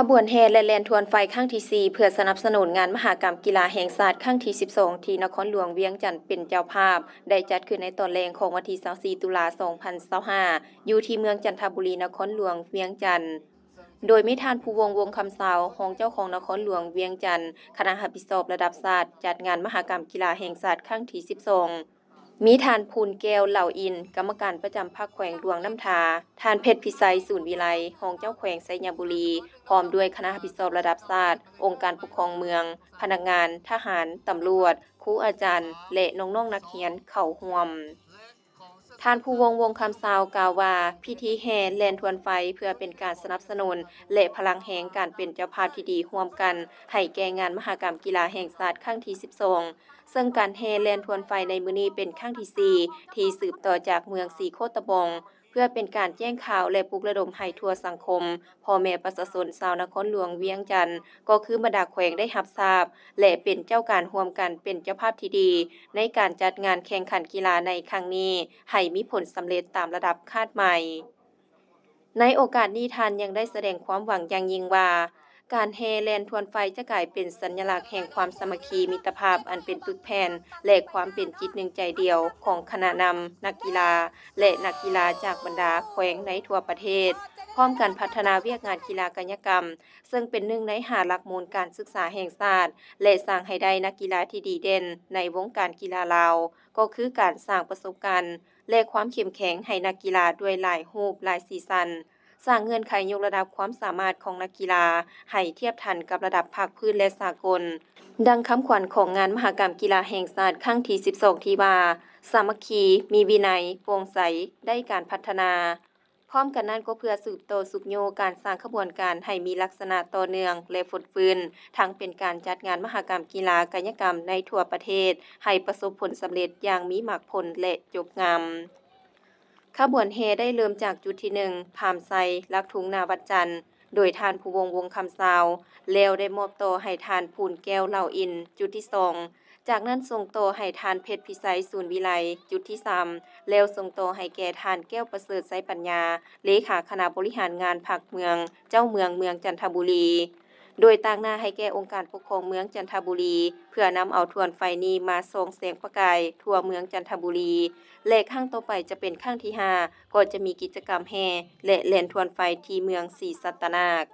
ຂະບວນແຫ່ແລະແລ່ນທວນໄຟຄັ້ງທີສີ່ ເພື່ອສະໜັບສະໜູນງານມະຫະກຳກິລາແຫ່ງຊາດຄັ້ງທີສິບສອງ ທີ່ນະຄອນຫຼວງວຽງຈັນເປັນເຈົ້າພາບ ໄດ້ຈັດຂຶ້ນໃນຕອນແລງຂອງວັນທີຊາວສີ່ ຕຸລາ ສອງພັນຊາວຫ້າ ຢູ່ທີ່ເມືອງຈັນທະບູລີ ນະຄອນຫຼວງວຽງຈັນ. ໂດຍມີທ່ານ ພູວົງ ວົງຄຳຊາວ ຮອງເຈົ້າຄອງນະຄອນຫຼວງວຽງຈັນ, ຄະນະຮັບຜິດຊອບລະດັບຊາດ ຈັດງານມະຫະກຳກິລາແຫ່ງຊາດຄັ້ງທີສິບສອງ, ມີທ່ານ ພູນແກ້ວ ເຫຼົ່າອິນ ກຳມະການປະຈຳພັກແຂວງຫຼວງນ້ຳທາ, ທ່ານ ເພັດພິໄຊ ສູນວິໄລ ຮອງເຈົ້າແຂວງໄຊຍະບູລີ ພ້ອມດ້ວຍຄະນະຮັບຜິດຊອບລະດັບຊາດ, ອົງການປົກຄອງເມືອງ, ພະນັກງານ, ທະຫານ, ຕຳຫຼວດ, ຄູອາຈານ ແລະ ນ້ອງໆນັກຮຽນເຂົ້າຮ່ວມ. ທ່ານ ພູວົງ ວົງຄຳຊາວ ກ່າວວ່າ ພິທີແຫ່ແລ່ນທວນໄຟ ເພື່ອເປັນການສະໜັບສະໜູນ ແລະ ພະລັງແຮງການເປັນເຈົ້າພາບທີ່ດີຮ່ວມກັນ ໃຫ້ແກ່ງານມະຫະກຳກິລາແຫ່ງຊາດຄັ້ງທີສິບສອງ ເຊິ່ງການແຫ່ແລ່ນທວນໄຟໃນມື້ນີ້ເປັນຄັ້ງທີສີ່ ທີ່ສືບຕໍ່ຈາກເມືອງສີໂຄດຕະບອງ ເພື່ອເປັນການແຈ້ງຂ່າວ ແລະ ປຸກລະດົມໃຫ້ທົ່ວສັງຄົມ ພໍ່ແມ່ປະຊາຊົນຊາວນະຄອນຫຼວງວຽງຈັນ ກໍຄືບັນດາແຂວງໄດ້ຮັບຊາບ ແລະ ເປັນເຈົ້າການຮ່ວມກັນເປັນເຈົ້າພາບທີ່ດີ ໃນການຈັດງານແຂ່ງຂັນກິລາໃນຄັ້ງນີ້ ໃຫ້ມີຜົນສຳເລັດຕາມລະດັບຄາດໝາຍ. ໃນໂອກາດນີ້ ທ່ານຍັງໄດ້ສະແດງຄວາມຫວັງຢ່າງຍິ່ງວ່າ ການແຫ່ແລ່ນທວນໄຟຈະກາຍເປັນສັນຍະລັກແຫ່ງຄວາມສາມັກຄີມິດຕະພາບອັນເປັນປຶກແຜ່ນ ແລະ ຄວາມເປັນຈິດໜຶ່ງໃຈດຽວຂອງຄະນະນຳ, ນັກກິລາ ແລະ ນັກກິລາຈາກບັນດາແຂວງໃນທົ່ວປະເທດ, ພ້ອມກັນພັດທະນາວຽກງານກິລາກາຍະກຳ ເຊິ່ງເປັນໜຶ່ງໃນຫ້າຫຼັກມູນການສຶກສາແຫ່ງຊາດ ແລະ ສ້າງໃຫ້ໄດ້ນັກກິລາທີ່ດີເດັ່ນໃນວົງການກິລາລາວ ກໍຄືການສ້າງປະສົບການ ແລະ ຄວາມເຂັ້ມແຂງໃຫ້ນັກກິລາດ້ວຍຫຼາຍຮູບຫຼາຍສີສັນ, ສ້າງເງື່ອນໄຂຍົກລະດັບຄວາມສາມາດຂອງນັກກິລາໃຫ້ທຽບທັນກັບລະດັບພາກພື້ນ ແລະ ສາກົນ. ດັ່ງຄຳຂວັນຂອງງານມະຫະກຳກິລາແຫ່ງຊາດຄັ້ງທີສິບສອງ ທີ່ວ່າ ສາມັກຄີ, ມີວິໄນ, ໂປ່ງໃສ, ໄດ້ການພັດທະນາ. ພ້ອມກັນນັ້ນກໍເພື່ອສືບຕໍ່ຊຸກຍູ້ການສ້າງຂະບວນການໃຫ້ມີລັກສະນະຕໍ່ເນື່ອງ ແລະ ຟົດຟື້ນ, ທັງເປັນການຈັດງານມະຫະກຳກິລາກາຍະກຳໃນທົ່ວປະເທດ ໃຫ້ປະສົບຜົນສຳເລັດຢ່າງມີໝາກຜົນ ແລະ ຈົບງາມ. ຂະບວນແຫ່ໄດ້ເລີ່ມຈາກຈຸດທີໜຶ່ງ ພາມໄຊ, ຫຼັກທຸງໜ້າວັດຈັນ ໂດຍທ່ານ ພູວົງ ວົງຄຳຊາວ ແລ້ວໄດ້ມອບຕໍ່ໃຫ້ທ່ານ ພູນແກ້ວ ເຫຼົ່າອິນ ຈຸດທີສອງ, ຈາກນັ້ນສົ່ງຕໍ່ໃຫ້ທ່ານ ເພັດພິໄຊ ສູນວິໄລ ຈຸດທີສາມ ແລ້ວສົ່ງຕໍ່ໃຫ້ແກ່ທ່ານ ແກ້ວປະເສີດ ໄຊປັນຍາ ເລຂາຄະນະບໍລິຫານງານພັກເມືອງ, ເຈົ້າເມືອງເມືອງຈັນທະບູລີ ໂດຍຕາງໜ້າໃຫ້ແກ່ອົງການປົກຄອງເມືອງຈັນທະບູລີ ເພື່ອນຳເອົາທວນໄຟນີ້ມາສ່ອງແສງປະກາຍທົ່ວເມືອງຈັນທະບູລີ ແລະ ຄັ້ງຕໍ່ໄປຈະເປັນຄັ້ງທີຫ້າ ກໍຈະມີກິດຈະກຳແຫ່ ແລະ ແລ່ນທວນໄຟທີ່ເມືອງສີສັດຕະນາກ.